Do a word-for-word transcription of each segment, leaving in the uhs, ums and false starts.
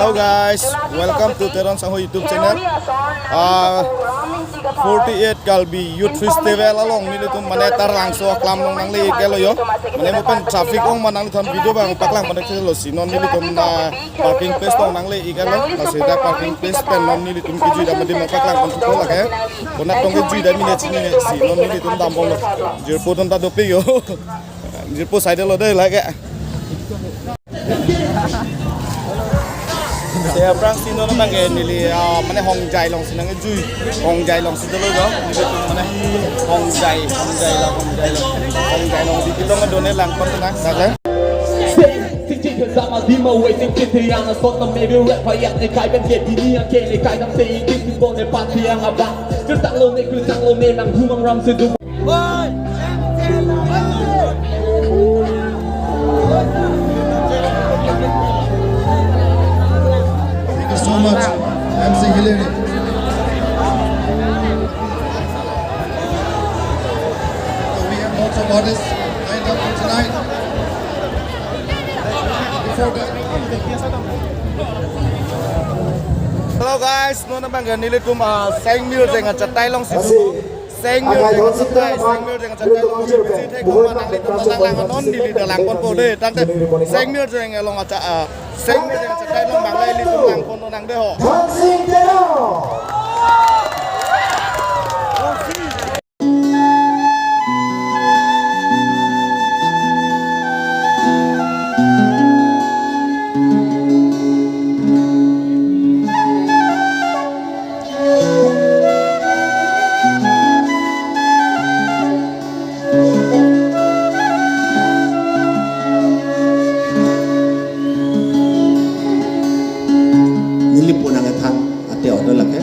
Hello guys, welcome to Teron Sangho YouTube channel. Ah, forty-eight Karbi Youth Festival along nelitum mane Taralangso aklam along nangle-ik-etlo yo. Mane mo pen traffic ong ma nanglitum video abang paklang pon-iklo si non nelitum, ah, parking place along nangle-ik-etlo. Lasi dak parking place pen non nelitum kejui dam adim paklang pon-iklo lake. Konat tong kejui dam mene chini ne si non nelitum dam bomlo. Jirpo ton ta dopik yo. Jirpo side lo dei lake. Saya aphrangsi non abang ke neli, ah, mane Hongjai alongsi nangkejui. Hongjai alongsi dolo jo. Nelitum mane Hongjai, Hongjai la, Hongjai la. Hongjai along di kitong adone lang pon na, na. Thank you so much, M C Hilary. So we have lots of artists lined up for tonight. Before that, hello guys, non abang ke nelitum, ah, Sengmir Jeng achatai alongsi. Sengmir Jeng achatai, Sengmir Jeng achatai along. Sengmir Jeng achatai along neli dak lang ponpo dei, tangte Sengmir Jeng along acha, ah, Sengmir Jeng achatai along abang nelitum lang pon nang dei ho. Thangsing Terang. Neli punang ethan ate order lake.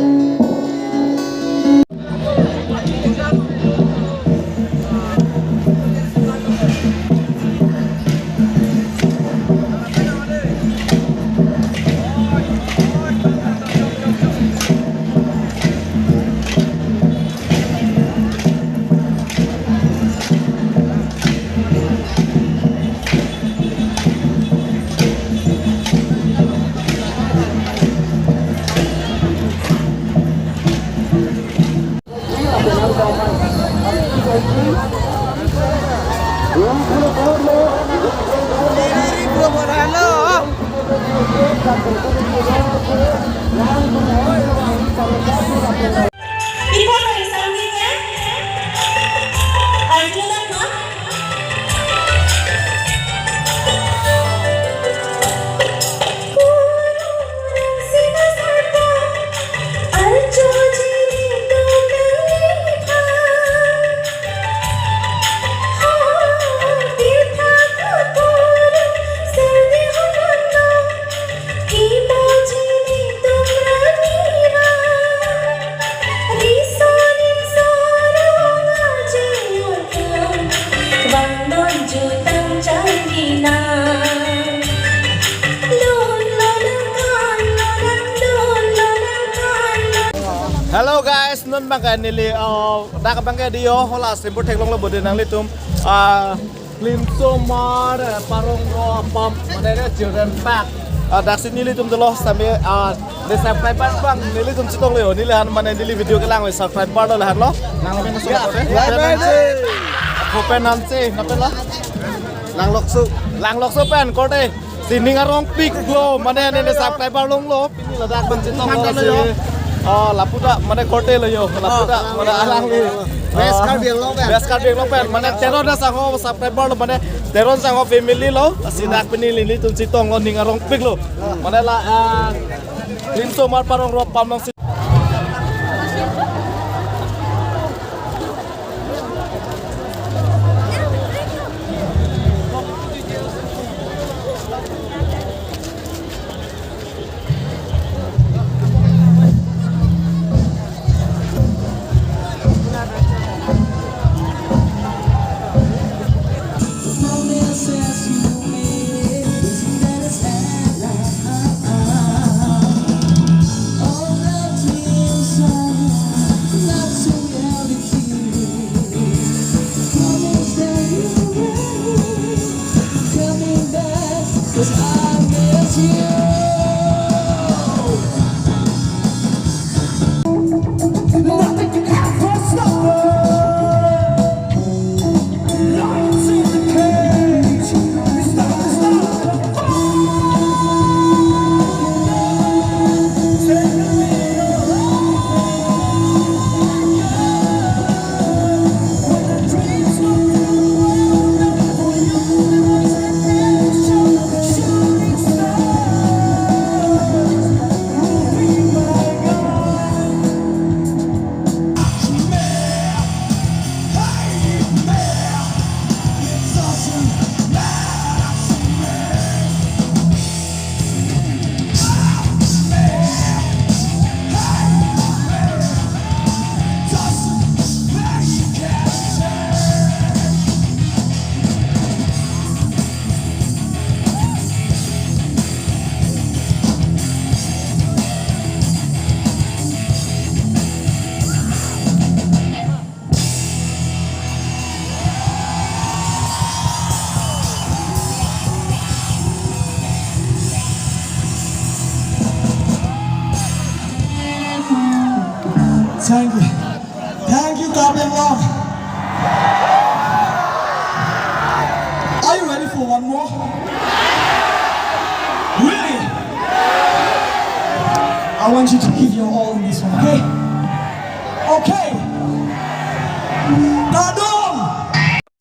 Hello guys, non abang ke neli, uh, dak abang ke dei yo, hala simpur theklonglo bodi nanglitum. Uh, Klimsomar, eh, Parong Ro Apam, mane re children park. Ah, daksi nelitum dolo sami, ah, ne subscriber abang nelitum chetonglo, neli han mane neli video kelang we subscriber lo lahenlo. Nang pen so ya, ko de. Bye bye de. Ko pen nam si, na pen lo? Langlokso. Langlokso pen korte. Sining arongpiklo, mane ne, ne subscriber longlo. Pini ladak pen chetonglo si. Oh, lapu ta mane korte lo yo. Lapu ta mane alangli. West Karbi Anglong pen. West Karbi Anglong pen. Mane Teron Sangho subscriber lo mane Teron Sangho family lo. Lasi dak pini nelitum chetonglo ning arongpiklo. Mane la, ah, Klimsomar Parong Ro Apam along si. Thank you. Thank you, Karbi Anglong. Are you ready for one more? Really? I want you to give your all in this one, okay? Okay. Kardom!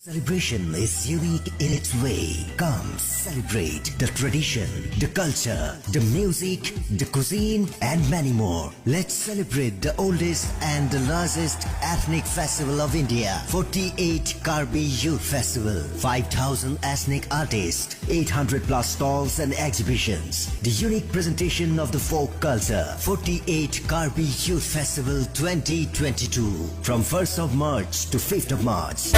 Celebration is unique in its way. Come celebrate the tradition, the culture, the music, the cuisine, and many more. Let's celebrate the oldest and the largest ethnic festival of India, forty-eight Karbi Youth Festival. Five thousand ethnic artists, eight hundred plus stalls and exhibitions. The unique presentation of the folk culture, forty-eight Karbi Youth Festival twenty twenty-two, from first of March to fifth of March.